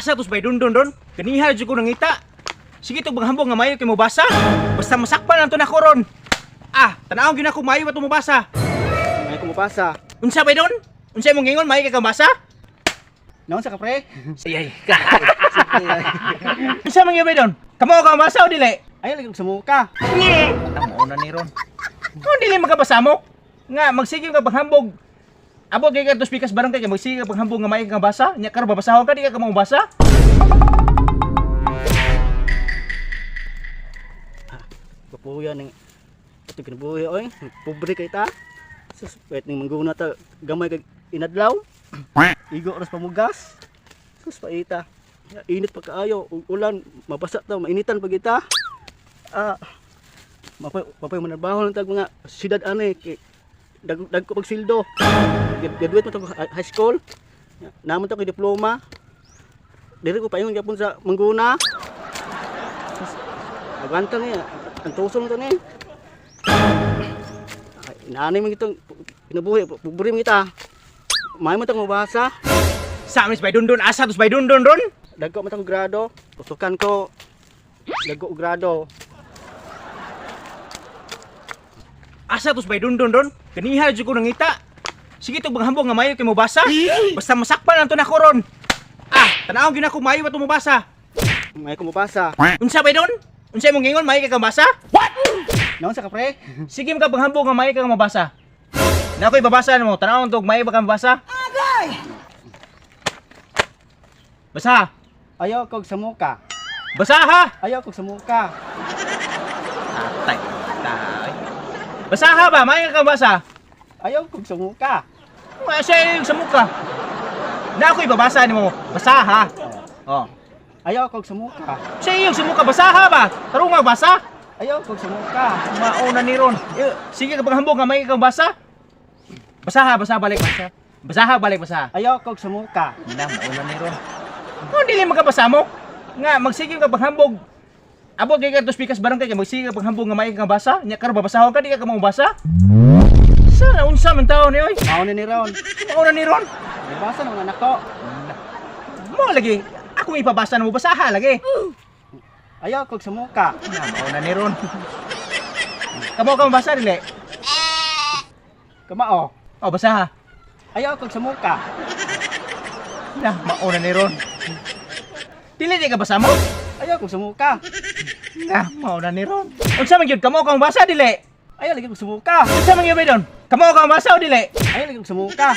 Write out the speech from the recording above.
Asa tos bay dundon ron? Kaniha jud ko nangita. Sige to banghambog nga mayo kay mobasa. Basta masakpan lang to nako ron. Ah, tan-awon gyud nako mayo ba to mobasa. May kumupasa. Unsa bay don? Unsa imong ingon mayo kay kang basa? Naon sa kapre? Ay ay. Unsa man gyud bay don? Kamo ka mabasa o dili? Ayaw lagi kong sumuka. Tamo na ni ron. Kung dili makabasamok, nga magsige ka paghambog. Abot kay kadto pikas barangay kay magsige ka paghambog nga maay kang basa, nya karon babasahon ka di ka mabasa. Kapuya ning ito kinabuhi oy. Pobre kay ta. Sus, pwet ning mangguna ta gamay kag inadlaw. Igo oras pamugas. Sus paita. Init pa kaayo, ug ulan mabasa ta, mainitan pa kita. Ah, mapay mapay manarbaho lang tag mga siyudad ani kay dag ko pagsildo. Graduate man ta high school. Naman ta ko diploma. Diri ko paingon gyapon sa mangguna. Sus, agwanta niya. Ang tusong to ni. Ay, inaanay mo itong kinabuhi, pobre mo kita. May mo tang mabasa. Sa amis bay dundon asa tos bay dundon ron. Dagko man tang grado. Tutukan ko. Dagko og grado. Asa tos bay dundon ron? Kaniha jud ko nangita. Sige to banghambog nga mayo kay mobasa. Basta masakpan lang to nako ron. Ah, tan-awon gyud nako mayo ba to mobasa. May ko mabasa. Unsa bay don? Unsa imong ingon mayo kay kang basa? Naon sa kapre? Sige ka panghambog nga mayo kang mabasa. Na ako'y babasa nimo, tan-awon tog mayo ba kang mabasa? Agay! Basa. Ayaw kog samuka. Basa ha. Ayaw kog samuka. Atay. Tay. Basa ha ba? Mayo kang basa. Ayaw kog samuka. Mga siya yung sa mukha. Na ako'y babasa nimo. Basa ha. Oh. Ayaw kog samuka. Siya yung sa mukha, basa ha ba? Tarong nga basa. Ayaw kog samuka. Mauna ni Ron. Eh, sige ka panghambog nga may kang basa. Basa ha, basa balik basa. Basa ha, balik basa. Ayaw kog samuka. Na, mauna ni Ron. Kung dili makabasa mo, nga magsige ka panghambog. Abot kay kadto pikas barangay kay magsige ka panghambog nga may kang basa, nya karon babasahon ka di ka mabasa. Sa unsa man taon ni oy? Mao ni ron. Mauna ni Ron. Nabasa naman anak ko. Mo lagi, ako ipabasa na mo basaha lagi. Ayaw kog samuka. Na, mauna ni Ron. Kamo ka mabasa dili? Kamao. Oh, basaha. Ayaw kog samuka. Na, mauna ni Ron. Dili di ka basa mo? Ayaw kog samuka. Na, mauna ni Ron. Unsa man gyud kamo ka mabasa dili? Ayaw lagi kog samuka. Unsa man gyud ba don? Kamo ka mabasa o dili? Ayaw lagi kog samuka.